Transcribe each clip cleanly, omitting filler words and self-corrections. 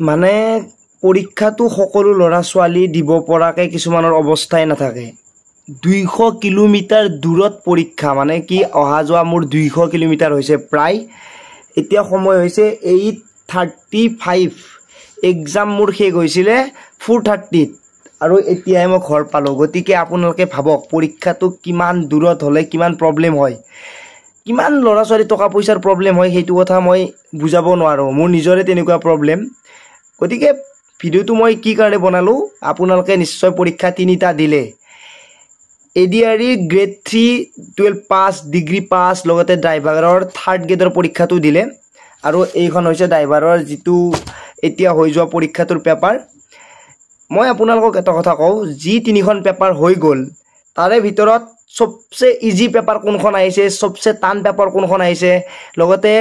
মানে পৰীক্ষাটো সকলো ল'ৰা ছোৱালী দিব পৰাকৈ কিছুমানৰ অৱস্থাই নাথাকে। 200 কিলোমিটাৰ দূৰত পৰীক্ষা, মানে কি অহা যোৱা মোৰ 200 কিলোমিটাৰ হৈছে প্ৰায়। এতিয়া সময় হৈছে 8:35। এক্সাম মোৰ শেষ হৈছিলে 4:30ত আৰু এতিয়াহে মই ঘৰ পালোঁ। গতিকে আপোনালোকে ভাবক, পৰীক্ষাটো কিমান দূৰত হ'লে কিমান প্ৰব্লেম হয়, কিমান ল'ৰা ছোৱালী টকা পইচাৰ প্ৰব্লেম হয়, সেইটো কথা মই বুজাব নোৱাৰোঁ। মোৰ নিজৰে তেনেকুৱা প্ৰব্লেম। গতিকে ভিডিঅ'টো মই কি কাৰণে বনালোঁ? আপোনালোকে নিশ্চয় পৰীক্ষা তিনিটা দিলে, এডিআৰই গ্ৰেড 3, 12 পাছ, ডিগ্ৰী পাছ, লগতে ড্ৰাইভাৰৰ থাৰ্ড গ্ৰেডৰ পৰীক্ষাটো দিলে। আৰু এইখন হৈছে ড্ৰাইভাৰৰ যিটো এতিয়া হৈ যোৱা পৰীক্ষাটোৰ পেপাৰ। মই আপোনালোকক এটা কথা কওঁ, যি তিনিখন পেপাৰ হৈ গ'ল, তাৰে ভিতৰত চবচে ইজি পেপাৰ কোনখন আহিছে, চবচে টান পেপাৰ কোনখন আহিছে, লগতে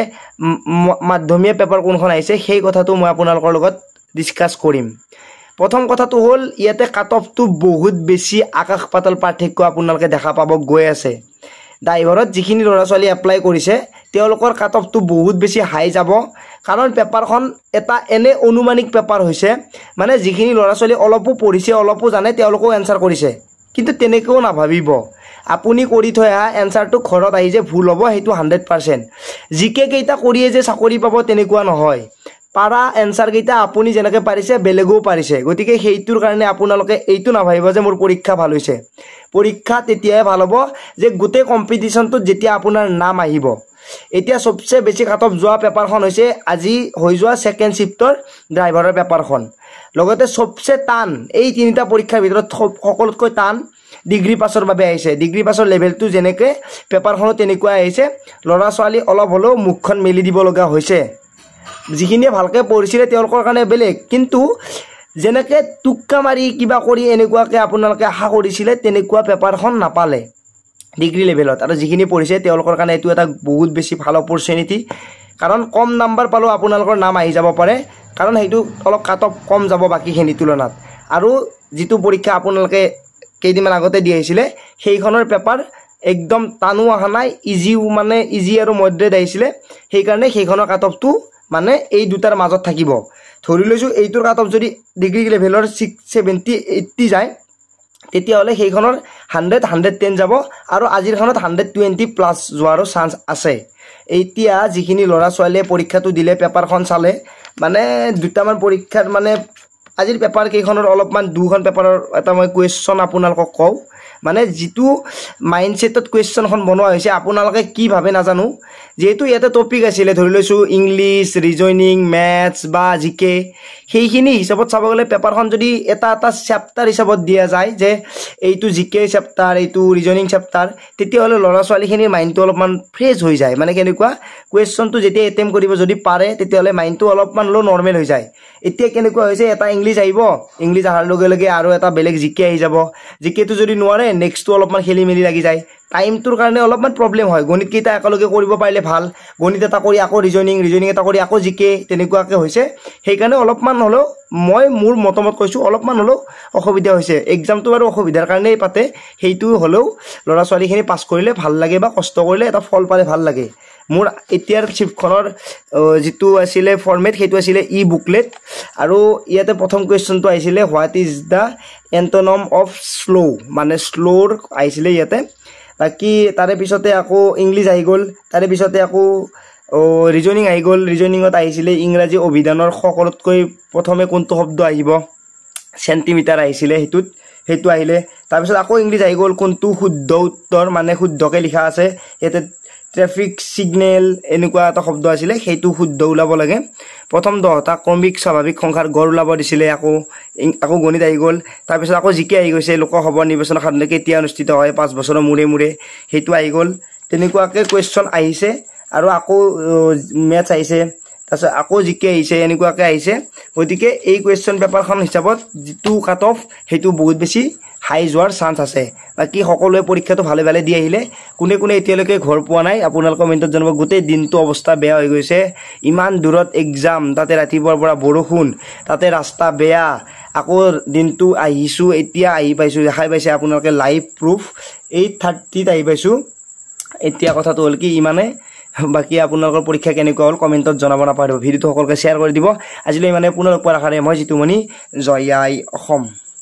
মাধ্যমীয়া পেপাৰ কোনখন আহিছে, সেই কথাটো মই আপোনালোকৰ লগত ডিছকাছ কৰিম। প্ৰথম কথাটো হ'ল, ইয়াতে কাট অফটো বহুত বেছি আকাশ পাতাল পাৰ্থক্য আপোনালোকে দেখা পাব গৈ আছে। ড্ৰাইভাৰত যিখিনি ল'ৰা ছোৱালী এপ্লাই কৰিছে, তেওঁলোকৰ কাট অফটো বহুত বেছি হাই যাব, কাৰণ পেপাৰখন এটা এনে অনুমানিক পেপাৰ হৈছে। মানে যিখিনি ল'ৰা ছোৱালী অলপো পঢ়িছে, অলপো জানে, তেওঁলোকেও এনচাৰ কৰিছে। কিন্তু তেনেকৈও নাভাবিব, আপুনি কৰি থৈ অহা এনচাৰটো ঘৰত আহি যে ভুল হ'ব, সেইটো 100%। জিকে কেইটা কৰিয়ে যে চাকৰি পাব, তেনেকুৱা নহয়। পাৰা এনচাৰকেইটা আপুনি যেনেকৈ পাৰিছে, বেলেগেও পাৰিছে। গতিকে সেইটোৰ কাৰণে আপোনালোকে এইটো নাভাবিব যে মোৰ পৰীক্ষা ভাল হৈছে। পৰীক্ষা তেতিয়াহে ভাল হ'ব যে গোটেই কম্পিটিশ্যনটোত যেতিয়া আপোনাৰ নাম আহিব। এতিয়া চবচে বেছি কাট অফ যোৱা পেপাৰখন হৈছে আজি হৈ যোৱা ছেকেণ্ড শ্বিফ্টৰ ড্ৰাইভাৰৰ পেপাৰখন। লগতে চবচে টান, এই তিনিটা পৰীক্ষাৰ ভিতৰত সকলোতকৈ টান ডিগ্ৰী পাছৰ বাবে আহিছে। ডিগ্ৰী পাছৰ লেভেলটো যেনেকৈ, পেপাৰখনো তেনেকুৱাই আহিছে। ল'ৰা ছোৱালী অলপ হ'লেও মুখখন মেলি দিব লগা হৈছে। যিখিনিয়ে ভালকৈ পঢ়িছিলে, তেওঁলোকৰ কাৰণে বেলেগ, কিন্তু যেনেকৈ টোক্কা মাৰি কিবা কৰি এনেকুৱাকৈ আপোনালোকে আশা কৰিছিলে, তেনেকুৱা পেপাৰখন নাপালে ডিগ্ৰী লেভেলত। আৰু যিখিনি পঢ়িছে, তেওঁলোকৰ কাৰণে এইটো এটা বহুত বেছি ভাল অপৰচুনিটি, কাৰণ কম নাম্বাৰ পালেও আপোনালোকৰ নাম আহি যাব পাৰে, কাৰণ সেইটো অলপ কাট অফ কম যাব বাকীখিনিৰ তুলনাত। আৰু যিটো পৰীক্ষা আপোনালোকে কেইদিনমান আগতে দি আহিছিলে, সেইখনৰ পেপাৰ একদম টানো অহা নাই, ইজিও, মানে ইজি আৰু মডাৰেট আহিছিলে। সেইকাৰণে সেইখনৰ কাট অফটো মানে এই দুটাৰ মাজত থাকিব। ধৰি লৈছোঁ, এইটোৰ কাট অফ যদি ডিগ্ৰী লেভেলৰ 6 70 80 যায়, তেতিয়াহ'লে সেইখনৰ 100 110 যাব আৰু আজিৰখনত 120 প্লাছ যোৱাৰো চান্স আছে। এতিয়া যিখিনি ল'ৰা ছোৱালীয়ে পৰীক্ষাটো দিলে, পেপাৰখন চালে, মানে দুটামান পৰীক্ষাৰ, মানে আজিৰ পেপাৰ কেইখনৰ অলপমান, দুখন পেপাৰৰ এটা মই কুৱেশ্যন আপোনালোকক কওঁ। মানে যিটো মাইণ্ডছেটত কুৱেশ্যনখন বনোৱা হৈছে, আপোনালোকে কি ভাবে নাজানো। যিহেতু ইয়াতে টপিক আছিলে, ধৰি লৈছোঁ, ইংলিছ, ৰিজনিং, মেথছ বা জিকে, সেইখিনি হিচাপত চাব গ'লে পেপাৰখন যদি এটা এটা চেপ্টাৰ হিচাপত দিয়া যায় যে এইটো জিকে চেপ্টাৰ, এইটো ৰিজনিং চেপ্টাৰ, তেতিয়াহ'লে ল'ৰা ছোৱালীখিনিৰ মাইণ্ডটো অলপমান ফ্ৰেছ হৈ যায়। মানে কেনেকুৱা, কুৱেশ্যনটো যেতিয়া এটেম্প কৰিব, যদি পাৰে, তেতিয়াহ'লে মাইণ্ডটো অলপমান হ'লেও নৰ্মেল হৈ যায়। এতিয়া কেনেকুৱা হৈছে, এটা ইংলিছ আহিব, ইংলিছ অহাৰ লগে লগে আৰু এটা বেলেগ জিকে আহি যাব। জিকেটো যদি নোৱাৰে, নেক্সটটো অলপমান খেলি মেলি লাগি যায়। টাইমটোৰ কাৰণে অলপমান প্ৰব্লেম হয়। গণিতকেইটা একেলগে কৰিব পাৰিলে ভাল। গণিত এটা কৰি আকৌ ৰিজনিং, ৰিজনিং এটা কৰি আকৌ জিকে, তেনেকুৱাকৈ হৈছে। সেইকাৰণে অলপমান হ'লেও, মই মোৰ মতামত কৈছোঁ, অলপমান হ'লেও অসুবিধা হৈছে। এক্সামটো বাৰু অসুবিধাৰ কাৰণেই পাতে, সেইটো হ'লেও ল'ৰা ছোৱালীখিনি পাছ কৰিলে ভাল লাগে বা কষ্ট কৰিলে এটা ফল পালে ভাল লাগে। মোৰ এতিয়াৰ শ্বিফ্টখনৰ যিটো আছিলে ফৰ্মেট, সেইটো আছিলে ই বুকলেট। আৰু ইয়াতে প্ৰথম কুৱেশ্যনটো আহিছিলে, "What is the antonym of slow?" মানে শ্ল'ৰ আহিছিলে ইয়াতে। বাকী তাৰে পিছতে আকৌ ইংলিছ আহি গ'ল, তাৰে পিছতে আকৌ ৰিজনিং আহি গ'ল। ৰিজনিঙত আহিছিলে, ইংৰাজী অভিধানৰ সকলোতকৈ প্ৰথমে কোনটো শব্দ আহিব? চেণ্টিমিটাৰ আহিছিলে সেইটোত, সেইটো আহিলে। তাৰপিছত আকৌ ইংলিছ আহি গ'ল, কোনটো শুদ্ধ উত্তৰ, মানে শুদ্ধকৈ লিখা আছে। ইয়াতে ট্ৰেফিক ছিগনেল এনেকুৱা এটা শব্দ আছিলে, সেইটো শুদ্ধ ওলাব লাগে। প্ৰথম 10টা ক্ৰমিক স্বাভাৱিক সংখ্যাৰ গড় ওলাব দিছিলে। আকৌ গণিত আহি গ'ল। তাৰপিছত আকৌ জিকে আহি গৈছে, লোকসভা নিৰ্বাচন সাধাৰণতে কেতিয়া অনুষ্ঠিত হয়? 5 বছৰৰ মূৰে মূৰে, সেইটো আহি গ'ল। তেনেকুৱাকৈ কুৱেশ্যন আহিছে। আৰু আকৌ মেথছ আহিছে, তাৰপিছত আকৌ জিকে আহিছে, এনেকুৱাকৈ আহিছে। গতিকে এই কুৱেশ্যন পেপাৰখন হিচাপত যিটো কাট অফ, সেইটো বহুত বেছি হাই যোৱাৰ চান্স আছে। বাকী সকলোৱে পৰীক্ষাটো ভালে ভালে দি আহিলে। কোনে কোনে এতিয়ালৈকে ঘৰ পোৱা নাই, আপোনালোকে কমেণ্টত জনাব। গোটেই দিনটো অৱস্থা বেয়া হৈ গৈছে। ইমান দূৰত এক্সাম, তাতে ৰাতিপুৱাৰ পৰা বৰষুণ, তাতে ৰাস্তা বেয়া। আকৌ দিনটো আহিছোঁ, এতিয়া আহি পাইছোঁ। দেখাই পাইছে আপোনালোকে লাইভ প্ৰুফ, 8:30ত আহি পাইছোঁ। এতিয়া কথাটো হ'ল কি, ইমানে বাকী আপোনালোকৰ পৰীক্ষা কেনেকুৱা হ'ল কমেণ্টত জনাব নাপাহৰিব। ভিডিঅ'টো সকলোকে শ্বেয়াৰ কৰি দিব। আজিলৈ মানে পুনৰ লগ পোৱাৰ আশাৰে মই জিতুমণি, জয় আই অসম।